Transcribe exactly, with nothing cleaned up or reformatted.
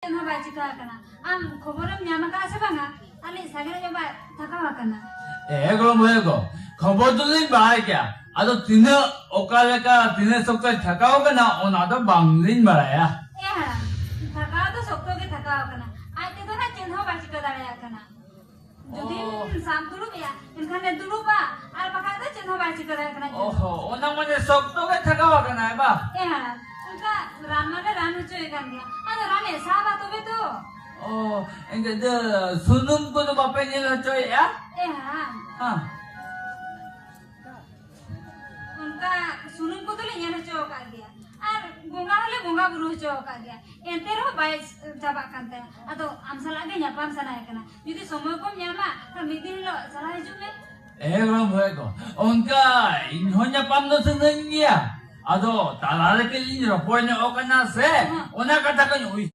ᱪᱮᱫ ᱦᱚᱸ ᱵᱟᱭ ᱪᱤᱠᱟ ᱟᱠᱟᱱᱟ᱾ ᱟᱢ ᱠᱷᱚᱵᱚᱨᱮᱢ ᱧᱟᱢ ᱟᱠᱟᱫᱼᱟ ᱥᱮ ᱵᱟᱝᱟ? ᱟᱞᱮ ᱥᱟᱸᱜᱮ ᱧᱚᱜ ᱵᱟᱭ ᱛᱷᱟᱠᱟᱣ ᱟᱠᱟᱱᱟ᱾ ᱮ ᱜᱚᱲᱚᱢ ᱵᱷᱟᱹᱭ ᱠᱚ, ᱠᱷᱚᱵᱚᱨ ᱫᱚᱞᱤᱧ ᱵᱟᱲᱟᱭ ᱜᱮᱭᱟ᱾ ᱟᱫᱚ ᱛᱤᱱᱟᱹᱜ ᱚᱠᱟ ᱞᱮᱠᱟ, ᱛᱤᱱᱟᱹᱜ ᱥᱚᱠᱛᱚᱭ ᱛᱷᱟᱠᱟᱣ ᱟᱠᱟᱱᱟ, ᱚᱱᱟ ᱫᱚ ᱵᱟᱝᱞᱤᱧ ᱵᱟᱲᱟᱭᱟ᱾ ᱮ ᱦᱟᱲᱟᱢ, ᱛᱷᱟᱠᱟᱣ ᱫᱚ ᱥᱚᱠᱛᱚ ᱜᱮ ᱛᱷᱟᱠᱟᱣ ᱟᱠᱟᱱᱟ᱾ ᱟᱡ ᱛᱮᱫᱚ ᱱᱟᱜ ᱪᱮᱫ ᱦᱚᱸ ᱵᱟᱭ ᱪᱤᱠᱟᱹ ᱫᱟᱲᱮᱭᱟᱜ ᱠᱟᱱᱟ᱾ ᱡᱩᱫᱤᱢ ᱚ᱾ ᱥᱟᱵ ᱫᱩᱲᱩᱵ ᱮᱭᱟ, ᱮᱱᱠᱷᱟᱱ ᱮ ᱫᱩᱲᱩᱵᱼᱟ, ᱟᱨ ᱵᱟᱠᱷᱟᱡ ᱫᱚ ᱪᱮᱫ ᱦᱚᱸ ᱵᱟᱭ ᱪᱤᱠᱟᱹ ᱫᱟᱲᱮᱭᱟᱜ ᱠᱟᱱᱟ᱾ ᱚᱦᱚ, ᱚᱱᱟ ᱢᱟᱱᱮ ᱥᱚᱠᱛᱚ ᱜᱮ ᱛᱷᱟᱠᱟᱣ ᱟᱠᱟᱱᱟᱭ ᱵᱟ? ᱮ ᱦᱟᱲᱟᱢ, ᱚᱱᱠᱟ ᱨᱟᱱ ᱢᱟᱞᱮ ᱨᱟᱱ ᱦᱚᱪᱚᱭᱮ ᱠᱟᱱ ᱜᱮᱭᱟ, ᱟᱫᱚ ᱨᱟᱱᱮ ᱥᱟᱵᱟ ᱛᱚᱵᱮ ᱛᱚ᱾ ᱚ, ᱮᱱᱠᱷᱟᱱ ᱫᱚ ᱥᱩᱱᱩᱢ ᱠᱚᱫᱚ ᱵᱟᱯᱮ ᱧᱮᱞ ᱦᱚᱪᱚᱭᱮᱫᱼᱟ? ᱮ ᱦᱟᱲᱟᱢ᱾ ᱦᱮᱸ᱾ ᱚᱱᱠᱟ ᱥᱩᱱᱩᱢ ᱠᱚᱫᱚᱞᱮ ᱧᱮᱞ ᱦᱚᱪᱚ ᱟᱠᱟᱫ ᱜᱮᱭᱟ, ᱟᱨ ᱵᱚᱸᱜᱟ ᱦᱚᱸᱞᱮ ᱵᱚᱸᱜᱟ ᱵᱩᱨᱩ ᱦᱚᱪᱚ ᱟᱠᱟᱫ ᱜᱮᱭᱟ, ᱮᱱᱛᱮ ᱨᱮᱦᱚᱸ ᱵᱟᱭ ᱪᱟᱵᱟᱜ ᱠᱟᱱ ᱛᱟᱭᱟ᱾ ᱟᱫᱚ ᱟᱢ ᱥᱟᱞᱟᱜ ᱜᱮ ᱧᱟᱯᱟᱢ ᱥᱟᱱᱟᱭᱮ ᱠᱟᱱᱟ᱾ ᱡᱩᱫᱤ ᱥᱚᱢᱚᱭ ᱠᱚᱢ ᱧᱟᱢᱟ, ᱠᱷᱟᱱ ᱢᱤᱫ ᱫᱤᱱ ᱦᱤᱞᱳᱜ ᱪᱟᱞᱟᱣ ᱦᱤᱡᱩᱜ ᱢᱮ᱾ ᱮ ᱜᱚᱲᱚᱢ ᱵᱷᱟᱹᱭ ᱠᱚ, ᱚᱱᱠᱟ ᱤᱧ ᱦᱚᱸ ᱧᱟᱯᱟᱢ ᱫᱚ ᱥᱟᱱᱟᱧ ᱜᱮᱭᱟ, ᱟᱫᱚ ᱛᱟᱞᱟ ᱨᱮ ᱠᱟᱹᱡ ᱞᱤᱧ ᱨᱚᱯᱚᱲ ᱧᱚᱜ ᱟᱠᱟᱱᱟ ᱥᱮ, ᱦᱮᱸ᱾ ᱚᱱᱟ ᱠᱟᱛᱷᱟ ᱠᱚᱧ ᱩᱭᱦᱟᱹᱨ